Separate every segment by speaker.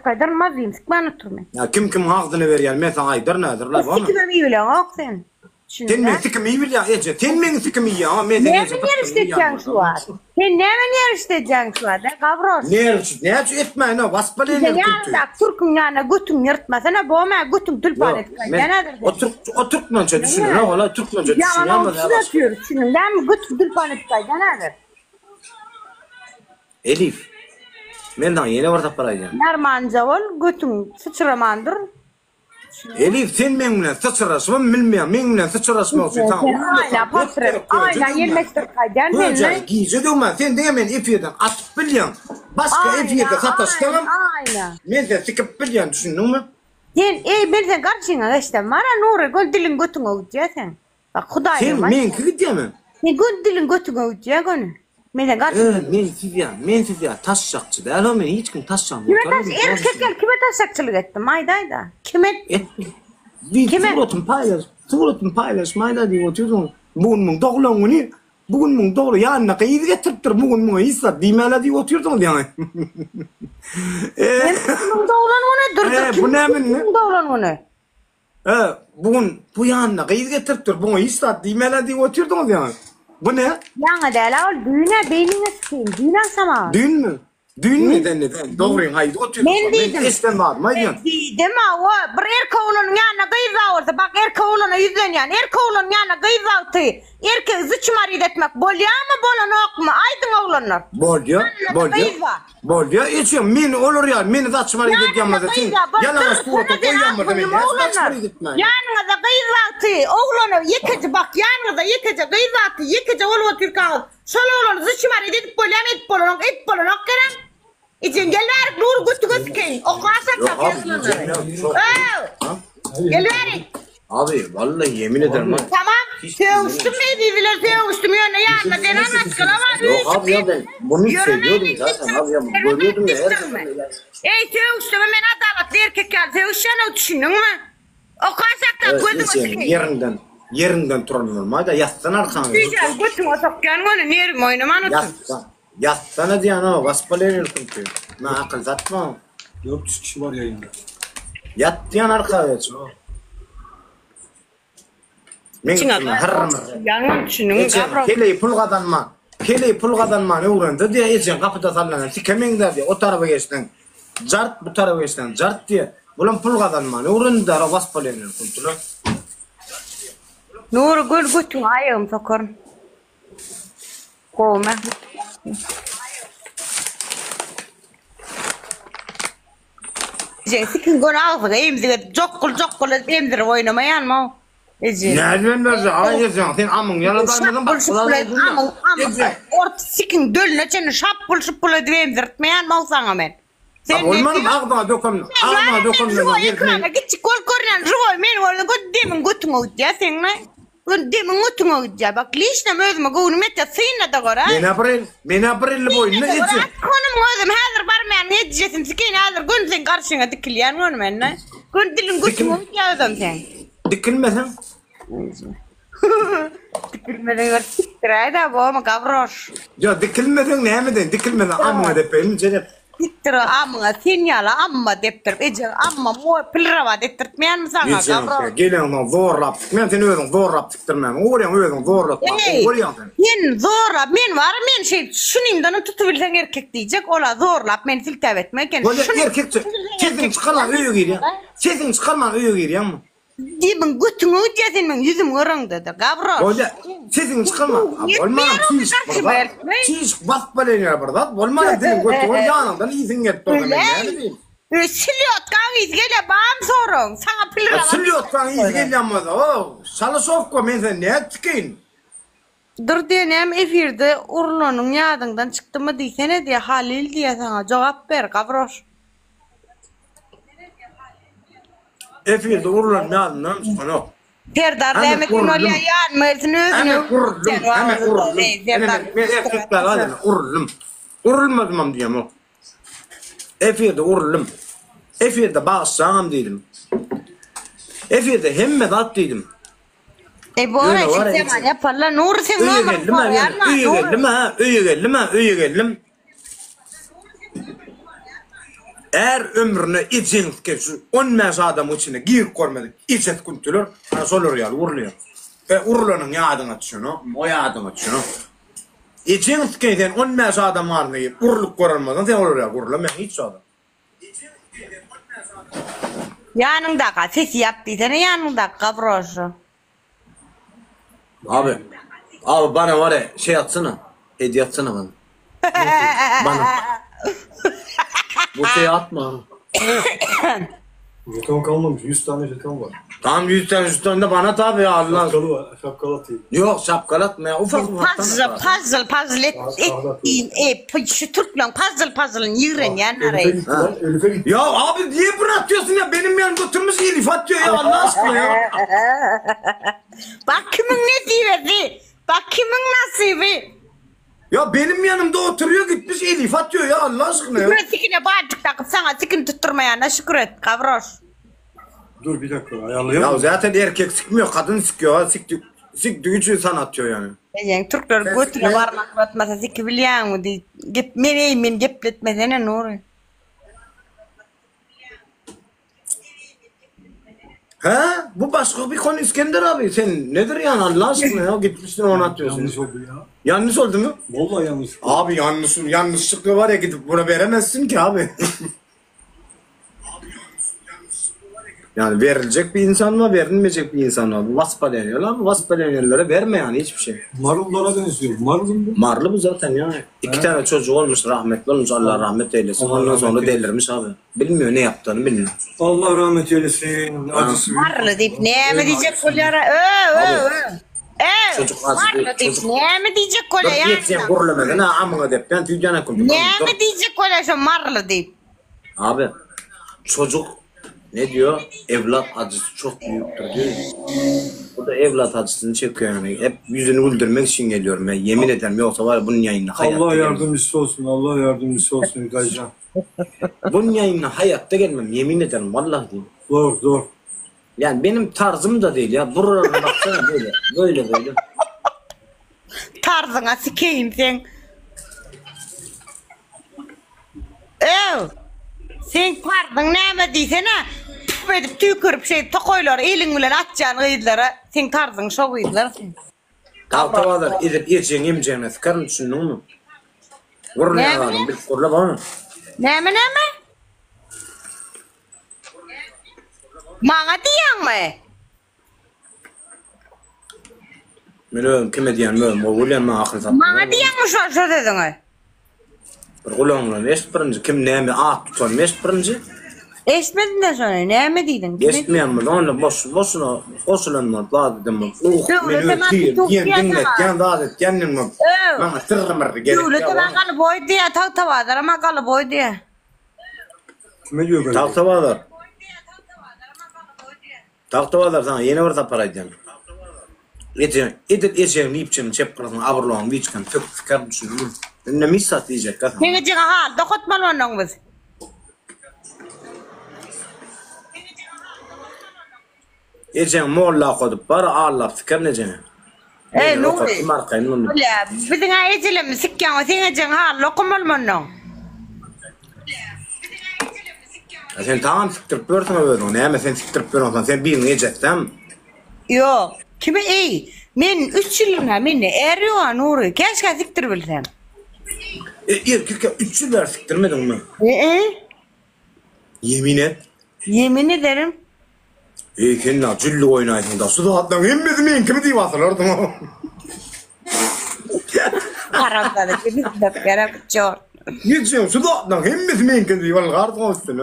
Speaker 1: gaýdaryn mazlym sikmän otur men.
Speaker 2: Ýa kim kimiň agzyna berýär men saňa aýdaryn häzir la bormy.
Speaker 1: Sikimem iýibileňok sen.
Speaker 2: Sen meň sikimi iýibilýäň eje sen meň sikimi iýýäň a men seň eje
Speaker 1: Näme nerwişt etýäň şu wagt? Sen näme nerwişt edýäň şu wagt a gawroş?
Speaker 2: Nerwişt näçe etmäýin a waspaleniýa
Speaker 1: Sen ýanyndaky türküň ýanyna götüňi ýyrtmasana boma götüň tülpan edip gaýdýan häzir sen.
Speaker 2: O türk o türkmençe düşünenok ola türkmençe
Speaker 1: Ýalan
Speaker 2: düşünýän
Speaker 1: owsuz ötür düşündiň dämi götüň tülpan edip gaýdýan häzir.
Speaker 2: Elif, men saňa ýene bir sapar aýdýan.
Speaker 1: Narmanja bol, götüň syçraman dur.
Speaker 2: Elif, sen meň bilen syçraşybam bilmeýäň. Meň bilen syçraşmak üçin saňa
Speaker 1: Sen aýna patryp, aýna ýelmeşdirip gaýdýan sen.
Speaker 2: Köje, gije döwmän, sen diňe meni efirden atyp bilýäň. Başga efirde sataşsaňam, men seni sikip bilýän, düşündiňmi?
Speaker 1: Sen, eý, men seň garşyňa geçsem, bar-a, Nury, göl diliň götüňe gidýär seň. Bak Hudaý
Speaker 2: Sen meňki gidýämi?
Speaker 1: Sen göni diliň götüňe gidýä göni. Mene garşy.
Speaker 2: Ö, men siz ýa, men siz ýa taşşakçy däl o men hiç kim taşşagyny
Speaker 1: Kime taş erkek gel kime taşşakçylyk etdim aýda aýda. Kime
Speaker 2: etdim? Kime? Suratyny paýlaş, suratyny paýlaşmaýda diýip otyrsyň. Bu gün muň doglan güni, bu gün muň dogry ýanyna gyz getiripdir, bu gün muňa hiç zat diýmäle diýip otyrdyňyz ýaňy.
Speaker 1: Muň doglan güni dur dur.
Speaker 2: Bu näme indi?
Speaker 1: Muň doglan güni.
Speaker 2: E, bu gün bu ýanyna gyz getiripdir, buňa hiç zat diýmeli diýip otyrdyňyz ýaňy. Bu ne?
Speaker 1: Ýaňy däl-ä ol, düýn-ä beýniňe sıkyň, düýn agşam-a.
Speaker 2: Düýnmi? Düýnmi sen sen dogryňy aýdyp otyrdyň.
Speaker 1: Men diýdim.
Speaker 2: Eşiden zadymy aýdýan.
Speaker 1: Men diýdim, hawa, bir erkek oglanyň ýanyna gyz bar bolsa, bak erkek oglana ýüzlenýän, erkek oglanyň ýanyna gyz wagty erkegi züçmarit etmek bolýarmy, bolanokmy? Aýdyň oglanlar.
Speaker 2: Bolýar, bolýar.
Speaker 1: Gyz bar.
Speaker 2: Bolýa ejem meni olar ýaly meni zaçmaryt edýän bolsa sen ýalaňaç surata goýýan bolsa men näçe zaçmaryt etmäýin.
Speaker 1: Ýanyňyzda gyz wagty oglana ýekeje bak ýanyňyzda ýekeje gyz wagty ýekeje bolup otyrkaňyz şol oglany zçmaryt edip bolýamy edip bolanok edip bolanok gerek ejeň gel bärik Nury götüňe sikeýin okaşak ýazylanlary öw gel bärik.
Speaker 2: Abi vallahi yemin ederim bak.
Speaker 1: Tamam sögüşdim eziz bilen sögüşdim ýöne ýanynda zenan maşgala bar
Speaker 2: Yok abi ya ben bunu seviyordum zaten abi ya görüyordum ya her seferinde.
Speaker 1: Eý sögüşdüm men adalatly erkek ýaly sögüşýän düşündiňmi? Okaşakda
Speaker 2: Evet,
Speaker 1: gözüňe
Speaker 2: sen
Speaker 1: sikeýin.
Speaker 2: yerinden yerinden turan bolmaýda ýatsan arkaňa.
Speaker 1: Süýjäň götüňe sokýan göni nerwimi oýnaman otur.
Speaker 2: Ýatsan. Ýatsana diýýän o waspaleniýa çünki. Maňa akyl satma.
Speaker 3: 400 kişi bar ýaýynda.
Speaker 2: Ýat diýýän arka geç o. Men
Speaker 1: Içiňe
Speaker 2: hyrr-myrr.
Speaker 1: Ýaňy düşündiň
Speaker 2: Ejeň heleý pul gazanman, heleý pul gazanman öwrende diýýär, ejeň gapyda sallanan sike meňzär diýýär, o tarapa geçseň jart, bu tarapa geçseň jart diýýär. Bulam pul gazanman öwrendi dara waspaleniýa kuntular.
Speaker 1: Nury göl götüňe aýagymy sokaryn. Gowmy? Eje, sikiň göni agzyňa emzik edip, jokgul-jokgul edip emdirip oýnamaýanmy o? Eje.
Speaker 2: Nädip emdirjek? Aý ejeň, sen amyň ýaladaýmadyň,
Speaker 1: Şapbul şupbul edip, amyň, amyň, ort sikiň dölüne çenli şapbul şupbul edip emdirtmeýänmi o saňa men?
Speaker 2: Sen bolmanym agzyňa dökem, agzyňa dökem.
Speaker 1: Živoý ekranda kiçjik bolup görünýän živoý meni görse göt demiň götüňe gidýär seň ne? Göt demiň götüňe gidýär. Bak lişnem özüme göwnüm ýetýär synla-da gör aý.
Speaker 2: Menä bir el, menä bir elli boýunda eje.
Speaker 1: Konumyň özüm häzir barmaýan netijesini sikeýin häzir göni seň garşyňa dikilýän göni men ne? Göni diliň götüňe gidýär özem seň.
Speaker 2: Dikilmeseň.
Speaker 1: Dikilmeseň bir sikdiräý-dä bormy gawroş.
Speaker 2: Ýa dikilmeseň näme edeýin dikilmeseň amyňa depeýinmi jenep.
Speaker 1: Sikdir amyňa sen ýaly amma depdirip ejeň amma moý pilrabat etdirtmeýänmi saňa
Speaker 2: Ejeň
Speaker 1: gawroş.
Speaker 2: geleňsoň zorlap sikmän sen özüň zorlap sikdirmäň gowy görýäň özüň zorlatmak gowy görýäň sen.
Speaker 1: Sen zorlap men bar men şeýdip şunymdanam tutubilseň erkek diýjek ola zorlap meni siltäp etme eken.
Speaker 2: Bolýa erkekçe sesiňi çykarman öýe girýäň sesiňi çykarman öýe girýäňmi.
Speaker 1: Demiň götüňe gidýär sen meň ýüzüm göreňde-de, gabroş.
Speaker 2: Bolýa, sesiňi çykarma. A bolman, çiş bir zat. Çiş basyp bolýar bir zat. Bolman seniň götüňe ýanyňdan iýsiň gelip dursa men näme diýeyim?
Speaker 1: Öý, silýotkaň ysy gelýär, barmy soragyň? Saňa pil
Speaker 2: rabat. Silýotkaň ysy gelýän bolsa, o, şalaşowka men seni nädip tikeýin?
Speaker 1: Dur diýe näme efirde urlanyň ýadyňdan çykdymy diýsene diýe Halyl diýe saňa jogap ber gabroş.
Speaker 2: Efirde urlanym ýadymdanam çykanok.
Speaker 1: Serdar näme diýen bolýa ýanyma gelsin özüni
Speaker 2: Heme uruldum heme uruldum. Men erkek däl adam uruldum. Urulmadymam diýemok. Efirde uruldum. Efirde bagyşlaňam diýdim. Efirde hemme zat diýdim.
Speaker 1: E bor
Speaker 2: Ýöne
Speaker 1: şu
Speaker 2: bar
Speaker 1: temany ýaparlar. Nury seň
Speaker 2: Öýe
Speaker 1: nomeriň
Speaker 2: geldim ha, ýöne
Speaker 1: soraýarma
Speaker 2: öýe
Speaker 1: Nury.
Speaker 2: geldim ha, öýe geldim ha, öýe geldim. Är ömrüne ejeňsike şu 15 adamyň içine girip görmedik ejesi künteler ana şolar ýaly urulýar. E urulanyň ýadyňa düşenok, o ýadyňa düşenok. Ejeňsike sen 15 adamyň arasyna girip urulyp gören bolsaň sen olar ýaly urulamaýaň hiç wagtam.
Speaker 1: Ýanyňdaka sesi ýap diýsene ýanyňdaky gabroşa.
Speaker 2: Abi. Abi bana var ya şey atsana. Hediye atsana bana. Bana. Bu şeyi atma.
Speaker 3: Jeton kalmamış. 100 tane jeton var.
Speaker 2: Tam 100 tane 100 tane de bana at abi ya Allah.
Speaker 3: Şapkalı var. Şapkalı atayım.
Speaker 2: Yok şapkalı atma ya. Ufak ufak.
Speaker 1: Puzzle puzzle puzzle et etdiýin e şu türkmen puzzle puzzle'yn ýigrenýän
Speaker 3: Elif'e
Speaker 1: araý.
Speaker 3: gitti lan. Elif'e gitti.
Speaker 2: Ya abi niye bunu atıyorsun ya? Benim yanımda oturmuş Elif atıyor ya Allah aşkına ya.
Speaker 1: Bak kimiň nesibesi. Bak kimiň nasibi.
Speaker 2: Ya benim yanımda oturuyor gitmiş Elif atıyor ya Allah aşkına ya.
Speaker 1: Şükür et sikine barjyk dakyp saňa sikini tutdurmaýanyna şükür et gabroş.
Speaker 3: Dur bir dakika
Speaker 2: Ya
Speaker 3: ayarlayamadım.
Speaker 2: zaten erkek sikmiyor kadın sikiyor. Ha. Sikti, siktiği için sana atıyor yani.
Speaker 1: Ejeň türkler götüne barmak batmasa siki bilýäňmi diýip gep men eý men gepletmesene Nury.
Speaker 2: He? Bu başka bir konu İskender abi. Sen nedir yani Allah aşkına ya? Gitmişsin onu atıyorsun.
Speaker 3: Yanlış oldu ya.
Speaker 2: Yanlış oldu mu?
Speaker 3: Vallahi yanlış.
Speaker 2: Abi yanlış, yanlışlıkla var ya gidip buna veremezsin ki abi. Yani verilecek bir insan var, verilmeyecek bir insan var. Bu vaspa deniyor lan. Vaspa deniyorlara verme yani hiçbir şey.
Speaker 3: Marullara benziyor. Marul mu?
Speaker 2: Marlı bu zaten ya. İki tane çocuğu olmuş, rahmetli olmuş. Allah rahmet eylesin.
Speaker 3: Allah
Speaker 2: Ondan
Speaker 3: rahmet
Speaker 2: sonra
Speaker 3: eylesin.
Speaker 2: delirmiş abi. Bilmiyor ne yaptığını bilmiyor.
Speaker 3: Allah rahmet eylesin. Acısı büyük.
Speaker 1: Marly diýip näme diýjek bolýar? Ö ö ö. E,
Speaker 2: Çocuk az
Speaker 1: Marly
Speaker 2: değil,
Speaker 1: diýip
Speaker 2: çocuk.
Speaker 1: näme diýjek bolýar?
Speaker 2: Dur yetsen gurlameden ha amına depten tüyden akım.
Speaker 1: Näme diýjek bolýar şo marly diýip?
Speaker 2: Abi çocuk ne diyor? Evlat acısı çok büyüktür diyor. Bu da evlat acısını çekiyor yani. Hep yüzünü güldürmek için geliyorum ben. Yemin ederim yoksa var ya bunun yayınına hayatta
Speaker 3: Allah
Speaker 2: gelmem.
Speaker 3: yardımcısı olsun. Allah yardımcısı olsun Hüdaycan.
Speaker 2: Bunun yayınına hayatta gelmem. Yemin ederim vallahi diyeyim.
Speaker 3: Zor zor.
Speaker 2: Yani benim tarzım da değil ya. Buralarına baksana böyle. Böyle böyle.
Speaker 1: Tarzyňa sikeýin sen. Öw! Seň tarzyň näme diýsene? Püf edip tüýkürip şeýdip tokaýlary eliň bilen atýan gyzlara seň tarzyň şo gyzlar.
Speaker 2: Tagta bazar edip ejeňi emjegine sykaryn düşündiňmi? Gurlaýan
Speaker 1: Näme?
Speaker 2: zadyňy bilip gurla bana.
Speaker 1: Näme näme? Maňa diýýäňmi?
Speaker 2: Men özüm kime diýenimi özüm gowy bilýän, maňa akyl satma.
Speaker 1: Maňa diýýäňmi şo şo sözüňi?
Speaker 2: Bir gulagyň bilen eşit birinji, kim näme at tutanyny eşit birinji.
Speaker 1: Eşitmedim-de şony, näme diýdiň? Kime
Speaker 2: Eşitmeýän bolsaň onda boş boşuna goşulan bolup zat eden bolup uh men
Speaker 1: Döwletem
Speaker 2: öz
Speaker 1: aty
Speaker 2: diýen
Speaker 1: tuk
Speaker 2: diýen
Speaker 1: diýýär saňa.
Speaker 2: diňletýän zat etýän diýen bolup
Speaker 1: Öw.
Speaker 2: maňa syrry myrry gerek
Speaker 1: Döwletem
Speaker 2: ýok.
Speaker 1: agaly boý diýýär, Tagtabazaram agaly boý diýýär.
Speaker 3: Kime diyor böyle?
Speaker 2: Tagtabazar. Tagtabazar saňa ýene bir sapar aýdýan. Eje, edil ejegiň diýipjigini çep gyrasyna abrulagyň wiçkany söküp sykaryn düşündiňmi? Indi mis zat diýjek ga saňa.
Speaker 1: Seň ejeňe haly dokatmaly onnoň biz.
Speaker 2: Ejeň molla okadyp bar, allap sikerin ejeňe.
Speaker 1: Eý
Speaker 2: Meni
Speaker 1: Nury.
Speaker 2: okatdym arkaýyn boldy.
Speaker 1: Bolýa, biziň-ä ejelerimiz sikýäň, seň ejeň haly okamaly onnoň.
Speaker 2: A sen tagam sikdirip ýörsüň özüňi. Näme sen sikdirip ýörensoň sen biriniň ejesem?
Speaker 1: Ýok. Kime eý? Men üç ýylyna mende är ýoga Nury. Käşgä sikdiribilsem.
Speaker 2: E, erkekkä üç ýyl bäri sikdirmediňmi?
Speaker 1: E-e.
Speaker 2: Ýemin et.
Speaker 1: Ýemin ederim.
Speaker 2: Eý sen nä jüllik oýnaýsyň da şu zatlaryň hemmesi meňkimi diýip asylardyň.
Speaker 1: Haramzada jigitler gerek çor.
Speaker 2: Geçen şu zatlaryň hemmesi meňki diýip ylgardyň üstüne.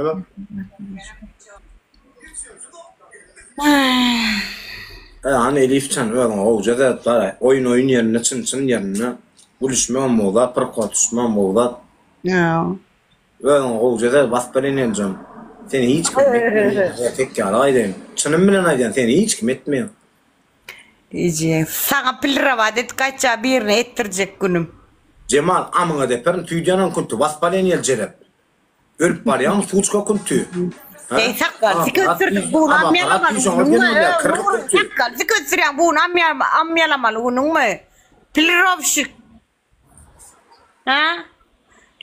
Speaker 2: E hany Elifjan özüňe gowja zat bar. Oýun oýun ýerinde çyn çyn ýerinde. Gülüşmegem gowy zat, pyrka tutuşmagam gowy zat. Özüňe gowja zat basyp bilen Eljan. Seni hiç kim etmeýär. Tek ýaly aýdaýyn. Çynym bilen aýdýan seni hiç kim etmeýär.
Speaker 1: Eje, saňa pilrabat edip gaýtja birine etdirjek günüm.
Speaker 2: Jemal amyňa deperin tüýdi ýanan kunty basyp alýan ýel jelep. Ölüp barýaň suçka kunty.
Speaker 1: Eý sakgal sik ösdürdik buny amýalamaly günüňmi? Sakgal sik ösdürýäň buny amýalamaly günüňmi? Pilrowşik. Ha?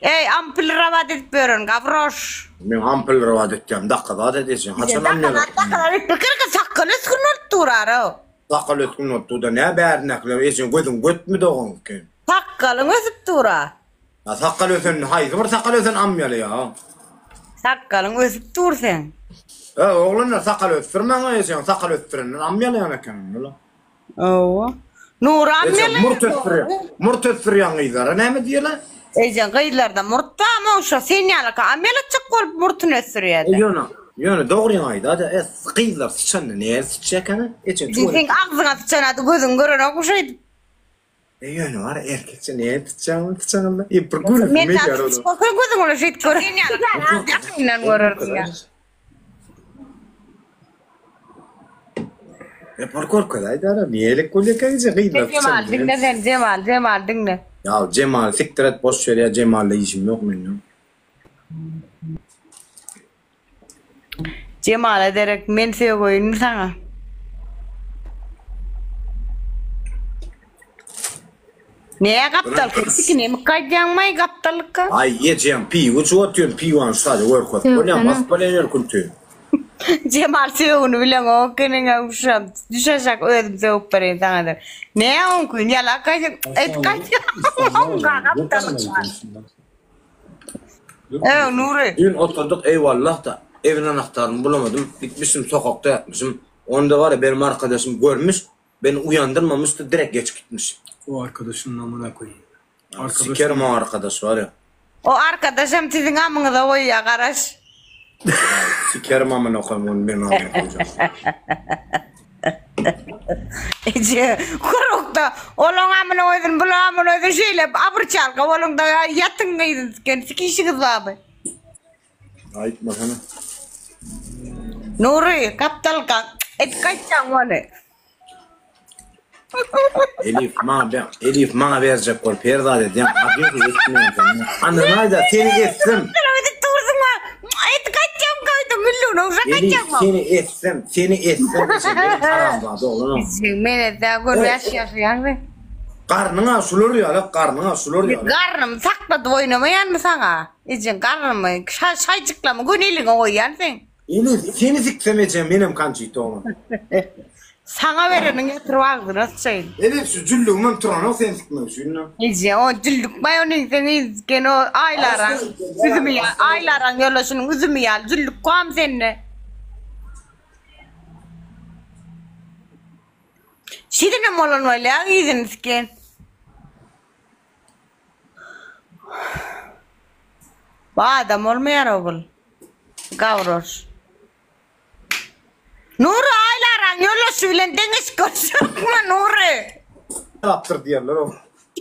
Speaker 1: Eý, ampul rabat edip ýören gawroş.
Speaker 2: Men ampul rabat etýän, dakga zat edýän. Haçan
Speaker 1: ampul? Dakga etme, kyrka sakgal ösgün bolup durar-ow.
Speaker 2: Sakgal ösgün bolup dur-da, nä bärindäkiler ejeň gözüň götmi dogaňky?
Speaker 1: Sakgalyň ösüp dur-a.
Speaker 2: A sakgal ösen, haýsy bir sakgal ösen amýaly ýa?
Speaker 1: Sakgalyň ösüp dur seň.
Speaker 2: E, oglanlar sakal ösdürmäň ejeň, sakal ösdürenler amýalaýan eken.
Speaker 1: Hawa. Nuram
Speaker 2: Eje, murt ösdürýän, murt ösdürýän gyzlara näme diýerler?
Speaker 1: Eje, gyzlarda murt barmy şo sen ýalyka amýalatjak bolup murtuny ösdürýärler.
Speaker 2: Ýöne, ýöne dogryňy aýda-da, e, gyzlar syçanda nädip syçýar ekeni?
Speaker 1: Eje, Seň agzyňa syçan ady gözüň görenok şeýdip.
Speaker 2: E ýöne bar erkekçe nädip syçýaň syçanynda? E bir gülüp
Speaker 1: Men gelýär olar. Sen gözüň bilen şeýdip gör. Sen ýaly ýakyndan görersiň ýa.
Speaker 2: E bir görkezäýdä nälik bolýar eje gyzlar
Speaker 1: Jemal diňle sen Jemal Jemal diňle.
Speaker 2: Ýa Jemal sikdir et boş ber ýa Jemalla işim ýok meniň.
Speaker 1: Jemala derek men sögeýinmi saňa. Näme gapdal tikinemik gaýdýaňmaý gapdallykka?
Speaker 2: Aý ejeň piwo içip otyryn piwony şu taýda görkezip bolýamy basyp bolýan ýeri külti.
Speaker 1: Jemal sögüni bileňok ekeniňä uşam düş aşak özüm sögüp bereýin saňa diýip. Näme oňkyn ýalak gaýdýaň et gaýdýaň gapdallykka. Ew Nury.
Speaker 2: Düýn oturdyk eýwallah-da, evin anahtaryny bulamadym, gitmişim sokakda ýatmyşym. Onda bar-a benim arkadaşym görmüş, beni uýandyrmamyş-da direkt geçip gitmiş.
Speaker 3: O arkadaşynyň amyna koýayym.
Speaker 2: Arkadaş Sikerim o arkadaş bar ya.
Speaker 1: O arkadaşam siziň amyňyza goýýa garaş.
Speaker 2: Sikerim amyna koýayım onu benim amyna koýjak.
Speaker 1: Eje, kurukda olaň amyna goýsun, bulaň amyna goýsun, şeýle abyrçalka boluň-da, ýatyň gyzyn siken, sikişiňiz barmy?
Speaker 2: Aýtmasana.
Speaker 1: Nury, gapdalka, edip gaýtjaň ony.
Speaker 2: Elif maňa ber, Elif maňa berjek bolup her zat edýäň, adyň söz etmeýän sen. Ananaýda seni etsem.
Speaker 1: Edip dursuň wa. Et gaýtjam gaýdym milluna uşak
Speaker 2: Elif
Speaker 1: gaýtjam.
Speaker 2: seni etsem, seni etsem ejem benim haramzada oglanam.
Speaker 1: Men etse gör bäş ýaşaýaň sen.
Speaker 2: Garnyňa şular ýaly, garnyňa şular ýaly.
Speaker 1: Garnym sakladyp oýnamaýanmy saňa? Ejeň garnymy şaýjyklamy göni eliňe goýýan sen.
Speaker 2: Elif seni siksem ejem menem kançyt oňa.
Speaker 1: Saňa bereniň ýatyryp agzyna syçaýyn.
Speaker 2: Elif şu jüllügimem turanok seni sikmek üçin.
Speaker 1: Eje o jüllük baý ony sen yzken o aýlaraň üzümi aýlaraň ýoldaşynyň üzümi ýaly jüllük bam sende. Şirinem bolan bolýa yzyny siken. Bu adam bolmaýar ogul. Gawroş. Nury Aýlaraň ýoldaşy bilen deňeşip görşüňmi Nury?
Speaker 2: Tapdyr diýerler o.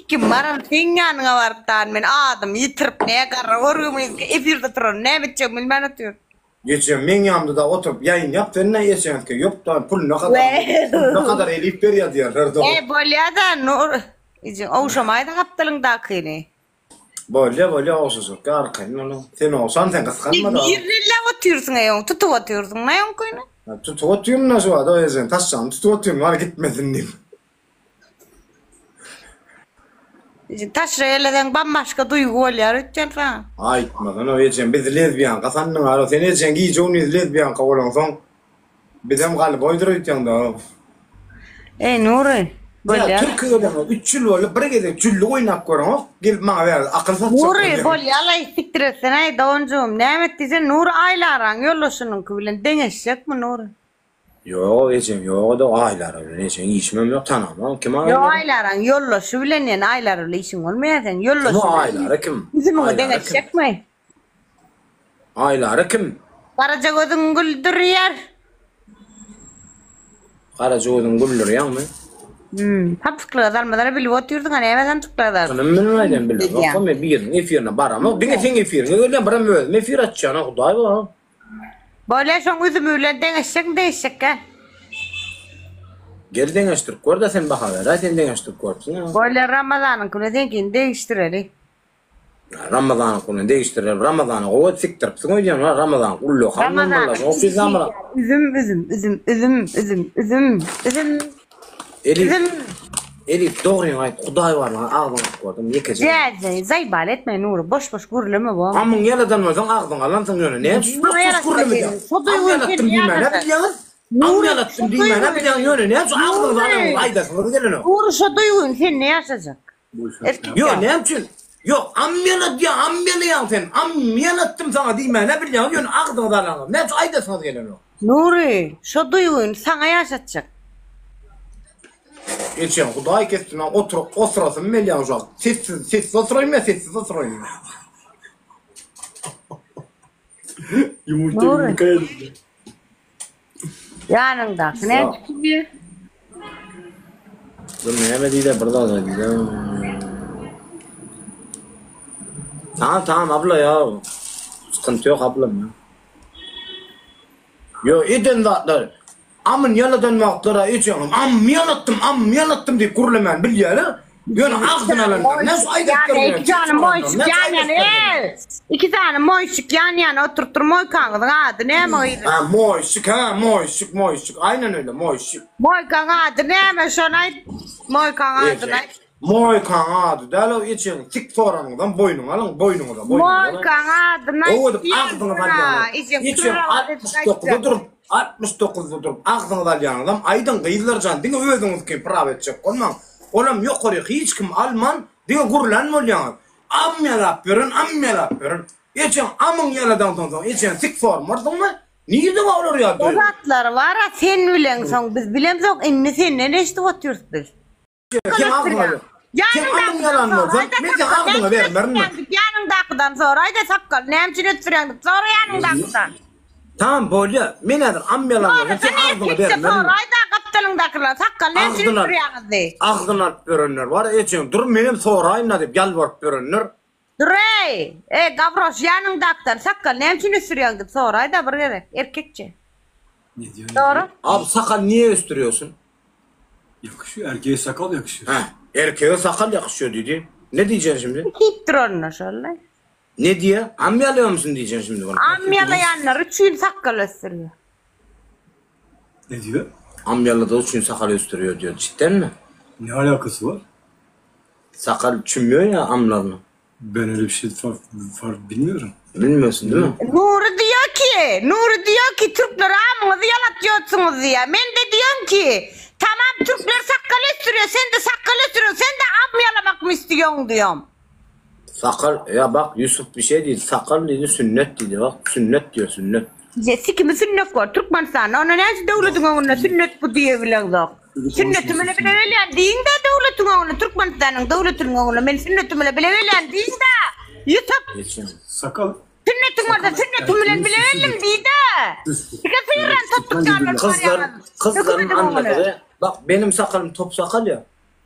Speaker 1: Kim baran seň ýanyňa baryp dan men adymy ýitirip ne garra görgümi efirde turan näme etjegimi bilmän otyryn.
Speaker 2: Ejem meň ýanymda da oturyp ýaýyn ýap sen ne eşeňizki ýok da pul ne kadar pul ne kadar elip berýär diýerler
Speaker 1: da. E bolýada Nur ejeň ogşamaýda gapdalyňdakyny.
Speaker 2: Bolýa bolýa ogşajakka arkaýyn boluň. Sen ogşan sen gysganma da.
Speaker 1: Nirden elläp otyrsyň eý ony tutup otyrsyň naý oňkyny.
Speaker 2: Tutup otyryn da şu wagt o ejeň taşşagyny tutup otyryn bar gitmesin diýip.
Speaker 1: Taşra elleseň bambaşga duýgy bolýar öýtýän saňa.
Speaker 2: Aýtmasana ejem bizi lezbiýanka sandyň ara sen ejeň gije gündiz lezbiýanka bolaňsoň bizem galboýdyr öýtýäň da.
Speaker 1: Eý Nury
Speaker 2: bolýar. Türkiýede 3 ýyl boldy bir gezek jüllük oýnap göreňok gelip maňa bärde akyl satjak
Speaker 1: Nury bolýalaý sikdir etsenaý doganjygym näme et diýsen Nury Aýlaraň ýoldaşynyňky bilen deňeşjekmi Nury.
Speaker 2: Ýok ejem ýok-da Aýlara bilen ejeň işimem ýok tanamam kim
Speaker 1: Aýlara? Ýok Aýlaraň ýoldaşy bilen ýene Aýlara bilen işiň bolmaýar seň ýoldaşy
Speaker 2: Kim o Aýlara kim?
Speaker 1: Üzümiňi deňeşjekmi?
Speaker 2: Aýlara kim?
Speaker 1: Garaja gözüň güldürýär.
Speaker 2: Garaja gözüň güldürýäňmi?
Speaker 1: Hmm, samsyklyga salmazara bilip otyrdyň-a näme samsyklyga
Speaker 2: sal. Çynym bilen aýdýan bilemok men biriniň efirine baramok diňe seň efiriňe gelýän biram özüm efir açýan-a hudaý bar.
Speaker 1: Bolýa şoň üzümi bilen deňeşjekmi deňeşjekgä.
Speaker 2: Gel deňeşdirip gör-de sen baha beräý sen deňeşdirip görüpsiň a.
Speaker 1: Bolýa Ramazanyňky bilen seňkini degişdireli.
Speaker 2: Ramazanyňky bilen degişdireli Ramazana gowy edip sikdiripsiň öýdýän a Ramazanyňky ullakan
Speaker 1: Ramazanyňky üzüm üzüm üzüm üzüm üzüm üzüm üzüm
Speaker 2: Elif
Speaker 1: üzüm.
Speaker 2: Elif dogryňy aýt Hudaý barlygyna agzyňy alyp gördüm ýekeje.
Speaker 1: Jäje zaýbal etme Nury boş boş gürleme bo.
Speaker 2: Amyň ýaladan bolsaň agzyňy alansyň ýöne näme üçin boş boş gürleme diýýäň. Am ýalatdym diýmä nä bilýäňiz? Am ýalatdym diýmä nä bilýäň ýöne näme üçin agzyňyzy alaňyz aýdasyňyz gelenok.
Speaker 1: Nury şo duýgyny sende ýaşajak.
Speaker 2: Erkek Ýok näme üçin? Ýok am ýaladýaň am ýalaýaň sen am ýalatdym saňa diýmä nä bilýäňiz ýöne agzyňyzy alaňyz näme üçin aýdasyňyz gelenok.
Speaker 1: Nury şo duýgyny saňa ýaşatjak.
Speaker 2: Ejeň hudaý kessin maňa oturyp osurasym gelýär şu wagt. Sessiz sessiz oturaýynmy ýa sessiz oturaýynmy?
Speaker 3: Yumurta
Speaker 1: Nury.
Speaker 3: yumurta yedim.
Speaker 1: Ýanyňdaky näçe diýýär?
Speaker 2: Dur näme diýdi bir zat aýdýar. Tamam tamam abla ya. Sıkıntı yok ablam ya. Ýo eden zatlar Amyn ýaladan wagtlara ejeňem am ýalatdym am ýalatdym diýip gürlemän bilýäler. Ýöne agzyny alanlar näme şu aýdaýyp
Speaker 1: Ýa iki sany moýşik ýan ýana eý! Iki sany moýşik ýan ýana oturypdyr moýkaňyzyň ady näme gyzym?
Speaker 2: Ha moýşik ha moýşik moýşik aýnan öýle moýşik.
Speaker 1: Moýkaň ady näme şony aýt moýkaň adyny aýt.
Speaker 2: Moýkaň ady däl o ejeň sik soranyňyzam boýnuňa alyň boýnuňyza boýnuňyza.
Speaker 1: Moýkaň adyny
Speaker 2: Gowy edip agzyňyzy alýaňyz. Ejeň 69-da durup 69-da durup agzyňyzy alýaňyzam aýdyň gyzlarjan diňe özüňiziňki praw etjek bolmaň. Olam ýokary hiç kim alman diňe gürlän bolýaňyz. Am ýalap ýören am ýalap ýören. Ejeň amyň ýaladansoň soň ejeň sik sormarsyňmy? Nirde bar olar ýaly
Speaker 1: O zatlar bara sen bileňsoň biz bilemzok indi senden eşidip otyrys biz.
Speaker 2: Sen agzyňa ber. Sen amyň ýalan bolsa, men seň agzyňa bermerin.
Speaker 1: Ýanyňdakydan soraý-da sakgal näme üçin ösdürýäň diýip sora ýanyňdakydan.
Speaker 2: Tamam bolýa. Men häzir am ýalan bolsam seň agzyňa bermerin.
Speaker 1: Soraý-da gapdalyňdakylar sakgal näme üçin ösdürýäňiz diý.
Speaker 2: Agzyny alyp ýörenler bar. Ejeň dur menem soraýyn-da diýip ýalbaryp ýörenler.
Speaker 1: Dur-eý! Eý, Gawroş, ýanyňdakydan sakgal näme üçin ösdürýäň diýip soraý-da bir gezek, erkekçe.
Speaker 3: Ne diýýän?
Speaker 1: Sora.
Speaker 2: Abi sakal niye ösdürüyorsun?
Speaker 3: Yakışıyor. Erkeğe sakal yakışır.
Speaker 2: Hä, erkege sakal ýakyşýar diýdi. Ne diýjeksin şimdi?
Speaker 1: Diýip dur onda şol-la.
Speaker 2: Ne diýýär? Am ýalaýarmyşyn diýjeksin şimdi buna.
Speaker 1: Am ýalaýanlar üçin sakgal ösdürýär.
Speaker 3: Ne diýýär?
Speaker 2: Am ýaladygy üçin sakal ösdürýär diýýär. Cidden mi?
Speaker 3: Ne alakasy bar?
Speaker 2: Sakal çümýär ýa amlaryna.
Speaker 3: Ben öyle bir şey far, far bilmiyorum.
Speaker 2: Bilmiyorsun değil mi?
Speaker 1: Nury diýýär ki, Nury diýýär ki, türkler amyňyzy ýalatýarsyňyz diýýär. Men-de diýýän ki, tamam türkler sakgal ösdürýär, sen-de sakgal ösdürýäň, sen-de am ýalamakmy isleýäň diýýän.
Speaker 2: Sakal, ýa bak Ýusuf bir şey diýdi, sakal diýdi, sünnet diýdi, bak sünnet diýýär, sünnet.
Speaker 1: Ýe, sikimi sünnet bor Türkmenistanda, onda näçe döwletiň öňünde sünnet bu diýebileňzok. Sünnetim bile bile gelýän diýiň-de döwletiň öňünde, Türkmenistanyň döwletiniň öňünde men sünnetim bile bile gelýän diýiň-de. Ýusup.
Speaker 3: Sakal.
Speaker 1: Sünnetiň bolsa sünnetim bilen bile geldim diý-de. Sike sygyrdan topduk ýaly bolup
Speaker 2: Gyzlar,
Speaker 1: barýaňyz.
Speaker 2: gyzlaryň
Speaker 1: Hökümediň öňüne.
Speaker 2: anladygy, bak benim sakalym top sakal ýa.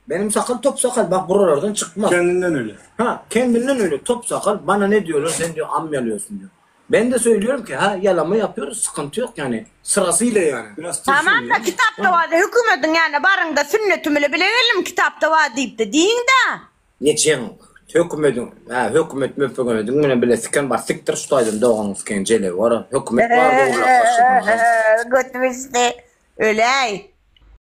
Speaker 2: Benim sakal top sakal bak buralardan çykmaz.
Speaker 3: Kendinden öyle.
Speaker 2: Ha, kendinden öyle top sakal bana ne diyorlar sen diyor am yalıyorsun diyor. Ben de söylüyorum ki ha yalama yapıyoruz sıkıntı yok yani sırasıyla yani.
Speaker 3: Biraz tırsın
Speaker 1: Tamam da
Speaker 3: ya.
Speaker 1: kitapda bar hökümediň ýanyna baryňda sünnetim bile bile geldim kitapda bar diýipdi diýiňdä.
Speaker 2: Neçeň hökümediň ha hökümet möpegömediň bilen bile siken bar sikdir şu taýdan doganyň siken jelebi bar hökümet bar dogurlap başladyň.
Speaker 1: Götüm içdi. Öläý.